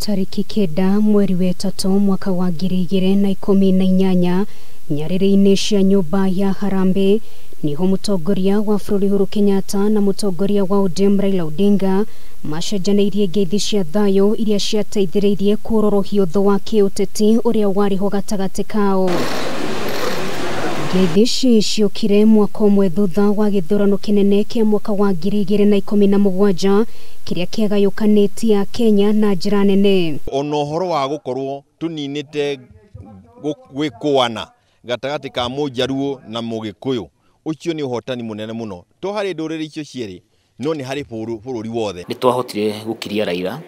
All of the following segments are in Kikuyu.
Tarĩki 9 mweri wa 3 mwaka wa 2018 nyarĩrĩ-inĩ cia nyũmba ya Harambee niho mũtongoria wa bũrũri Uhuru Kenyatta na mũtongoria wa ODM Raila Odinga macenjanĩirie ngeithi cia thayũ iria ciateithĩrĩirie kuororohia ũthũ wa kĩũteti ũrĩa warĩ ho gatagatĩ kao. Ngeithi ici ciokire mwaka ũmwe thutha wa gĩthurano kĩnene kĩa mwaka wa 2017 kĩrĩa kĩagayũkanĩtie Kenya na njĩra nene. Ona ũhoro wa gũkorwo tũninĩte gwĩkũana gatagatĩ ka Mũnjaruo na Mũgĩkũyũ, ũcio nĩ ũhotani mũnene mũno to harĩ ndũrĩrĩ icio cierĩ, no nĩ harĩ bũrũri wothe. Nĩ twahotire gũkiria Raila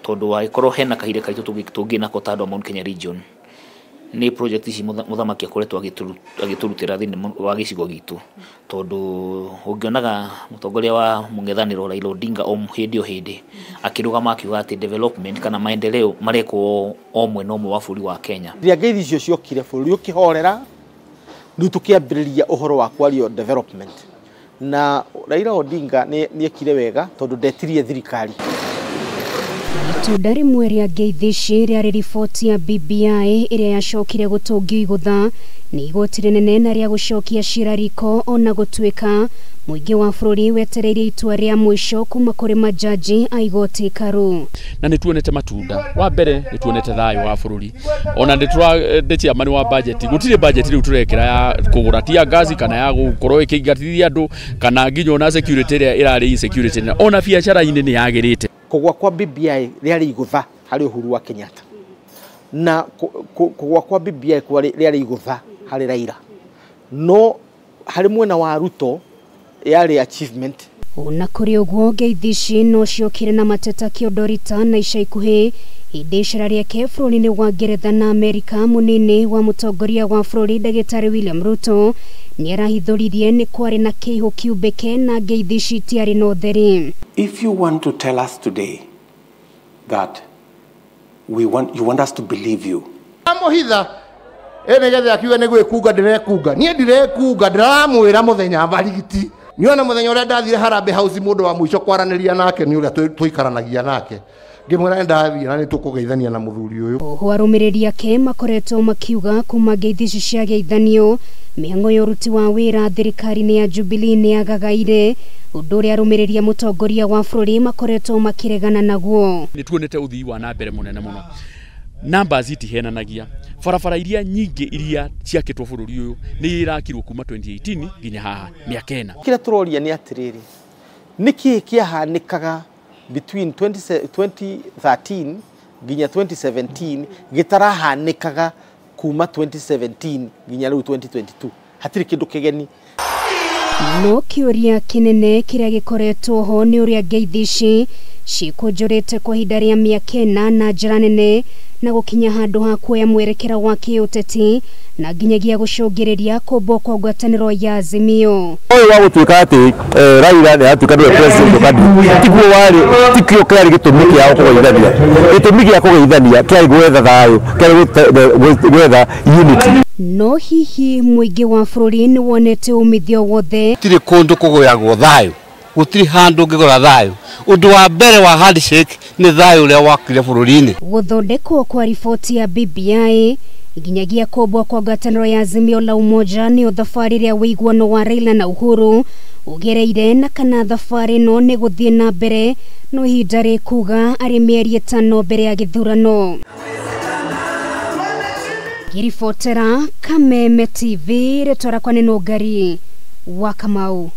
tondũ wagĩkorwo hena kahinda karitũ tũngĩ nako ta andũ a Mount Kenya region. Nĩ project ici mũthamaki akoretwo agĩtũrutĩra thĩinĩ wa gĩcigo gitũ, tondũ ũngĩonaga mũtongoria wa mũng'ethanĩro Raila Odinga o hĩndĩ o hĩndĩ akĩrũgama akiuga atĩ development kana maendeleo marekwo o mwena ũmwe wa bũrũri wa Kenya. Rĩrĩa ngeithi icio ciokire bũrũri ũkĩhorera, rĩu tũkĩambĩrĩria ũhoro wa kwario development, na Raila Odinga nĩ ekire wega tondũ ndetirie thirikari. Itunda rĩmwe rĩa ngeithi ici rĩarĩ riboti ya BBI ĩrĩa yacokire gũtũngio igũtha nĩ igoti rĩnene na rĩa gũcokia cira riko, ona gũtuĩka mũingĩ wa bũrũri wetereire itua rĩa mũico kuma kũrĩ majaji a igoti ikaru. Na nĩ tuonete matunda. Wa mbere nĩ tuonete thayũ wa bũrũri, ona nĩ chairman wa budget, gũtirĩ budget rĩu tũrekĩra ya kũgũra tia ngaci kana ya gũkorwo ĩkĩingatithia andũ kana nginya ona security ĩrĩa ĩrarĩ insecurity, ona biacara-inĩ nĩ yagĩrĩte. Kũgwa kwa BBI rĩarĩ igũtha harĩ Uhuru wa Kenyatta, na kũgwa kwa BBI rĩarĩ igũtha harĩ Raila, no harĩ mwena wa Ruto yarĩ achievement. Ona kũrĩ ũguo ngeithi ici no ciokire na mateta kĩondorita na ica ikuhĩ hĩndĩ icera rĩake bũrũri-inĩ wa Ngeretha na Amerika, mũnini wa mũtongoria wa bũrũri ndagĩtarĩ William Ruto nĩarahithũririe nĩ kwarĩ na kĩihũ kĩumbĩke na ngeithi ici itiarĩ na ũtheri. If you want to tell us today that you want us to believe you. Amuhitha nĩgetha akiuge nĩ gwĩkunga ndĩrekunga, niĩ ndirekunga, ndĩramwĩra mũthenya barigiti. Niona mũthenya ũrĩa ndathire Harambee House mũndũ wa mũico kwaranĩria nake nĩ ũrĩa tũikaranagia nake, ngĩmwĩra nĩ ndathiĩ na nĩ tũkũgeithania na mũthuri ũyũ. Oho arũmĩrĩri ake makoretwo makiuga kuma ngeithi ici ciageithanio mĩhang'o ya ũruti wa wĩra thirikari-inĩ ya Jubilee nĩ yagagaire, ũndũ ũrĩa arũmĩrĩri a mũtongoria wa bũrũri makoretwo makĩregana naguo. Nĩ tuonete ũthii wa na mbere mũnene mũno, numbers itihenanagia, barabara iria nyingĩ iria ciakĩtwo bũrũri ũyũ nĩ irakirwo kuma 2018 nginya haha mĩaka ĩna. Kĩrĩa tũroria nĩ atĩrĩrĩ, nĩkĩĩ kĩahanĩkaga between 2013 nginya 2017 gĩtarahanĩkaga kuma 2017 nginya rĩu 2022? Hatirĩ kĩndũ kĩgeni. No kĩũria kĩnene kĩrĩa gĩkoretwo ho nĩ ũrĩa ngeithi ici cikũnjũrĩte kwa ihinda rĩa mĩaka ĩna na njĩra nene na gũkinya handũ ha kuoya mwerekera wa kĩũteti na nginyagia gũcũngĩrĩria kũmbwo kwa ngwatanĩro ya Azimio. Ũyũ wa gũtuĩka atĩ Raila nĩ aratuĩka nĩwe president bado, tiguo warĩ, tikĩo kĩarĩ gĩtũmi kĩao kũgeithania. Gĩtũmi gĩa kũgeithania kĩarĩ gwetha thayũ, kĩarĩ gwetha unity. No hihi mũingĩ wa bũrũri nĩ wonete umithio wothe? Gũtirĩ kũndũ kũgũyagwo thayũ, gũtirĩ handũ ũngĩgũra thayũ. Ũndũ wa mbere wa handshake nĩ thayũ ũrĩa wakire bũrũri-inĩ. Gũthondekwo kwa riboti ya BBI nginyagia kũmbwo kwa ngwatanĩro ya Azimio la Umoja nĩyo thabarĩ ĩrĩa ũiguano wa Raila na Uhuru ũgereire, na kana thabarĩ ĩno nĩ gũthiĩ na mbere no ihinda rĩkuga arĩ mĩeri 5 mbere ya gĩthurano. Ngĩribotera Kameme TV, rĩtwa rĩakwa nĩ Nũngari wa Kamau.